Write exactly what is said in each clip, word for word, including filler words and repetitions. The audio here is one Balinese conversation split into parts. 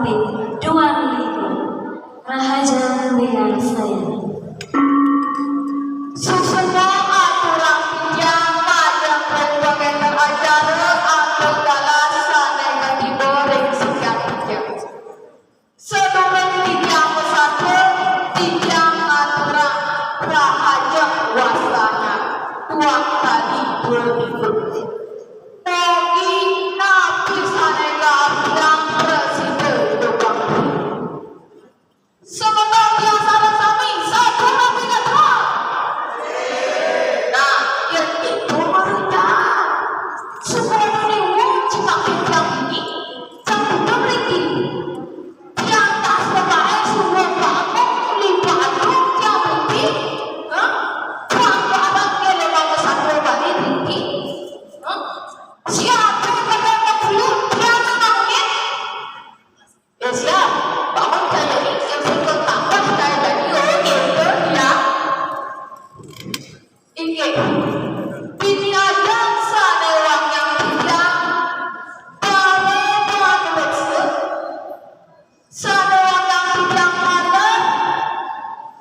Dua ribu. Rahaja Wiarsaya. Susunan aturan titiang majeng ring pangenter acara antuk galah sané katiba ring sikian titiang. Sadurung titiang masatua, titiang ngaturang Rahajeng Wasana, tuak tali dua ribu. Mugi napi sané kaaptiang prasida jubah. Semeton tiang sareng sami, sampun napi ngaturang? Nah, yén kéto mara tiang. Suba nuwun cekap tiang niki, jam tujuh mriki. Tiang tas pemain suba bangun limbah agung tiang mriki. Hah? Tiang bareng ké lemah satu Bali niki. Hah? Siapa yang kata belum tiang menangis? Ya siap, bangun kaya ini, yang suka tambah kaya jadi, oh, gitu, ya. Inggih. Titiang sané wangiang titiang, para panureksa, sané wangiang titiang malih,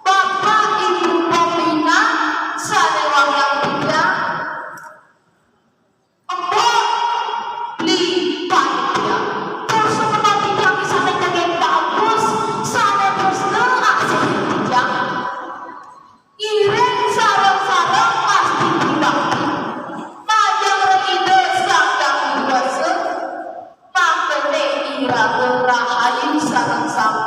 Bapak Ibu pembina, sané wangiang titiang, Embok, Bli, panitia, tur semeton titiang sané jagi bagus, sané tresna asih titiang. Ngiring sareng-sareng ngastiti bakti. Majeng ring Ida Sang Hyang Widhi Wasa, mangdané iraga rahayu sareng sami.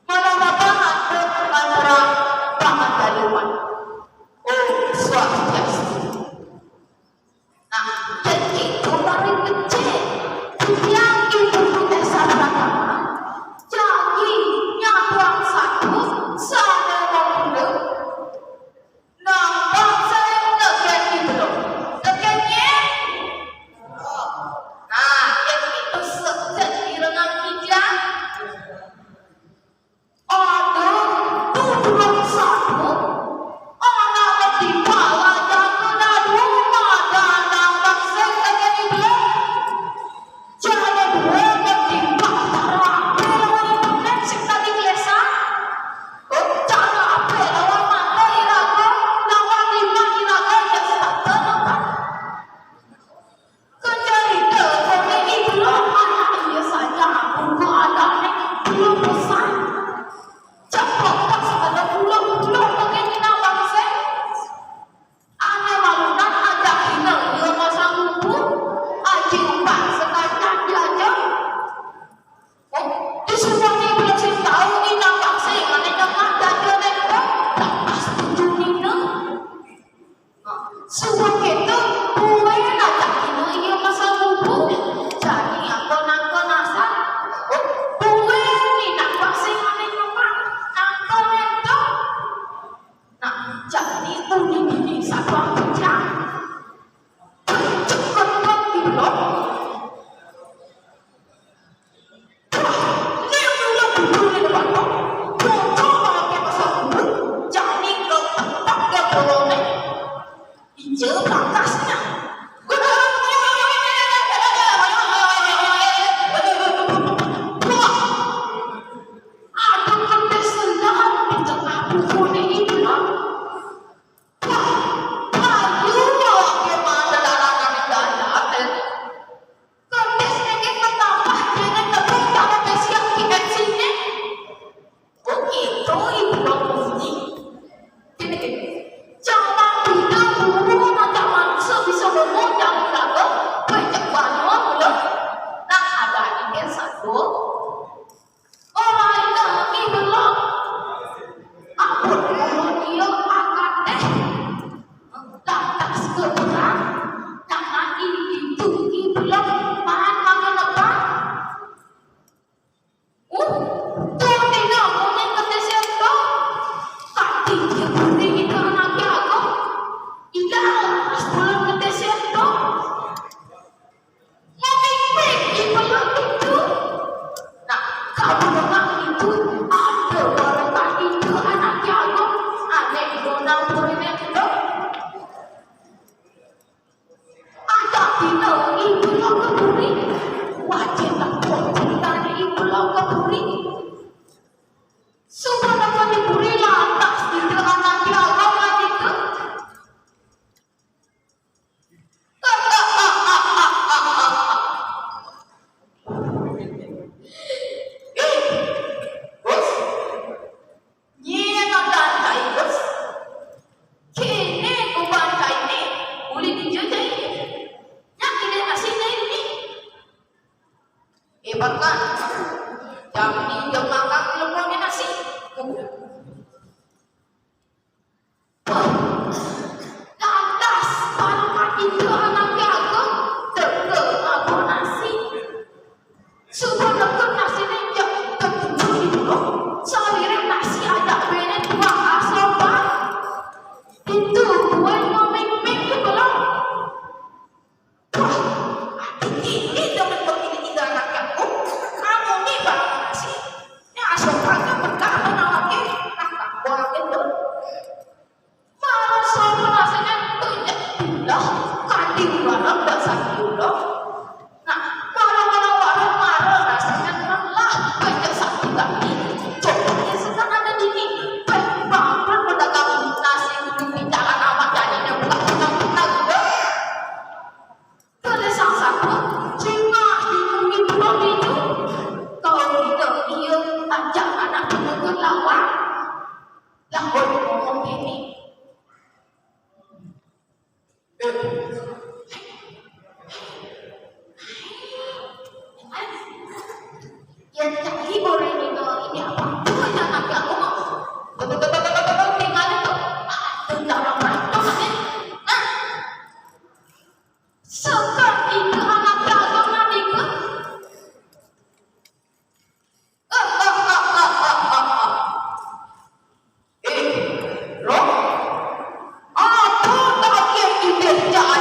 Malarapan atur ngaturang pangandaliman. Om Swastiastu. Nah, yén kéto mara becik, titiang Ibu Guru S A Pratama, jagi nyatuang satua sané mamurda. Nang bangsa tekén Ibu. Tekén nyén? Nah, yén kéto sekén irengang titiang. Aduh, tuturan satu. Anak mati pala jaga dadu, madan nang bangsa kagak dibelah. Jana dua mati pala, lawan pemnek sing tadi kelesa. Oh, cara apa lawan mata iraga, lawan lima iraga, ya, tak tenang. Kacarita koné Iblih anak ia saja, buka adané belum pesan. Cepok pas ada pulang-pulang pakai minang bangsa. Ané malunan ajak ina ia masang bubu, aji umpan sekacang diajak. Oh, di subané belum sing tahu, inang bangsa ané nyengah jajané, lepas tujuh nina. Suba kéto, buin ajak ina ia masang bubu. Jani anggon-anggon asal. Buin ni nak sing ané nyumbang. Anggon ento. Nah, jani uni bini satuang pejang. Ceket bang ilok. Wah, né mula bubur né batok, bocor banget ke pasar bubur, jani ketepak ke boloné, ija bakasnya. Wah, ada kempes sendal di tengah buburné ilang. Yan cai boleh nino ini apa? Tuh, jangan aku mau. Tinggal itu. Nah, sekarang itu anak jago nanti ke. Eh, Roh, apa tak ide cai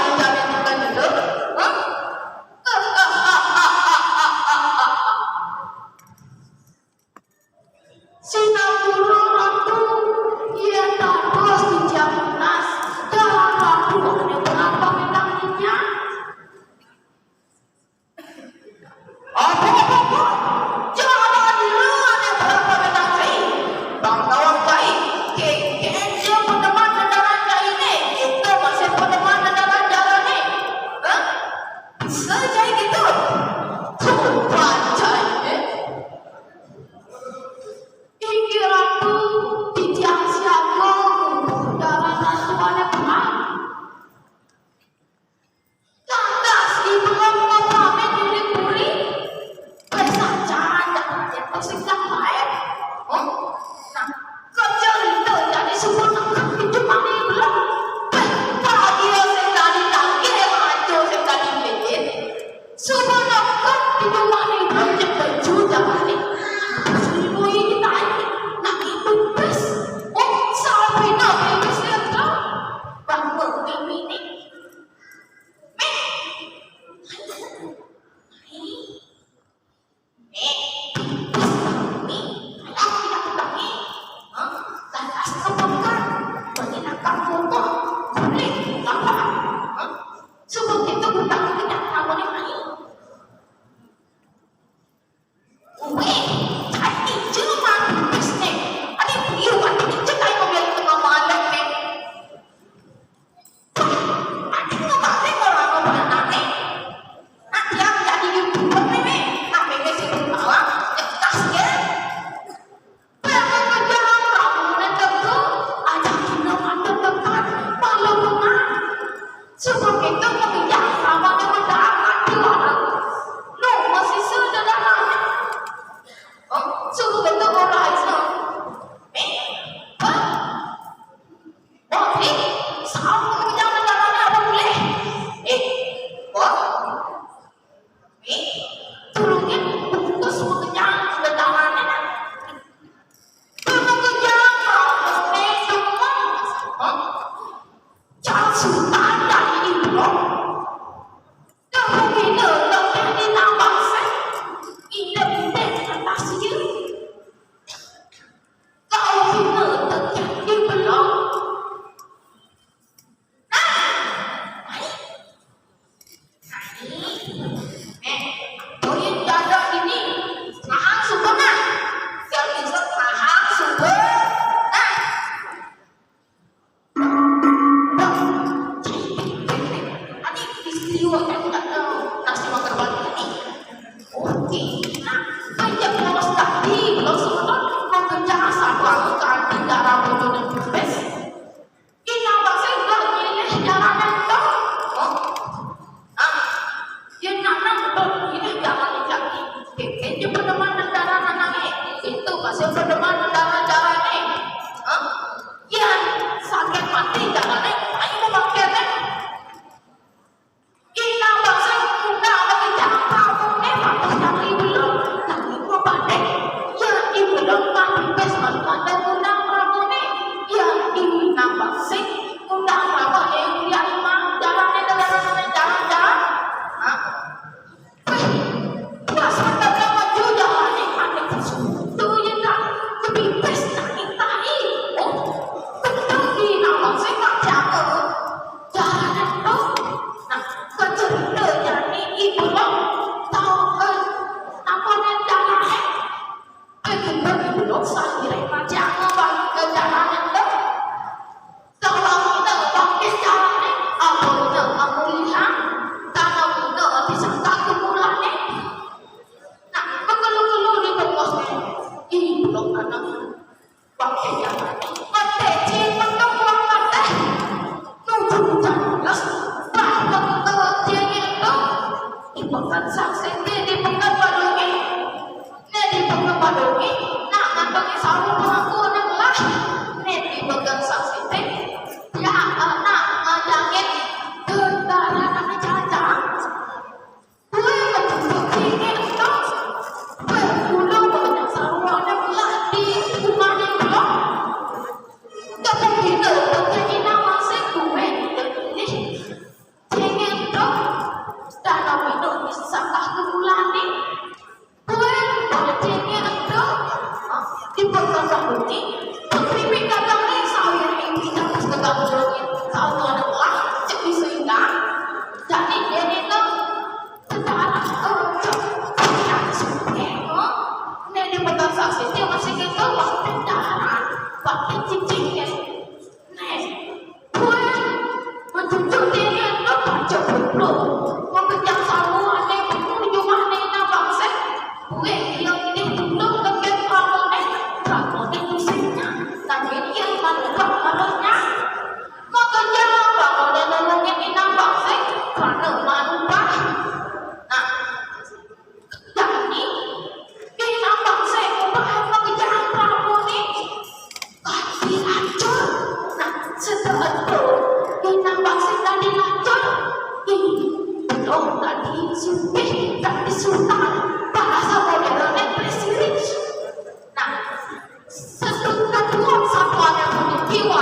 Pekan Sang Siti di Pekan Badungi. Né di Pekan Badungi, nak ngantongi saru pelaku nang lah. Né di Pekan Sang Siti, ya, nak ngajangin tentara nang jajah. Kue mencucuk dingin tu. Kue pulang banyak saru nang lah di rumah nang belum. Tapi bila pekan ini masih kue ini. Dingin tu, tanam minum di sangkah ke bulan ni. Kue pada dingin tu, di pegang ni, putri pegang ni, saya ni, kita pas pegang ni, tahu tu ada lah, cek di sehingga. Jadi dia ni tu, tentara tu, cek, cek, cek, cek, ni di pegang saksi, dia masih gitu, waktu tentara, waktu cincin, Puan, mencucuk dingin tu baca buku. Mengejang saru ané buku di rumah Nina Bangsa. Puan, dia ini dulu lembek kamu ni. Kamu ni musimnya. Tapi dia manusia harusnya. Mengejang kamu ni nolongin Nina Bangsa. Kerana manusia. Nah, Dadi, Nina Bangsa ubah pekerjaan prabu ni dadi lacur. Nah, setelah tu, Nina Bangsa dadi lacur. Ih, belum dadi sugih, dadi sultan. Bahasa modern ni presiden. Nah, sesudah tuan satuan yang punya jiwa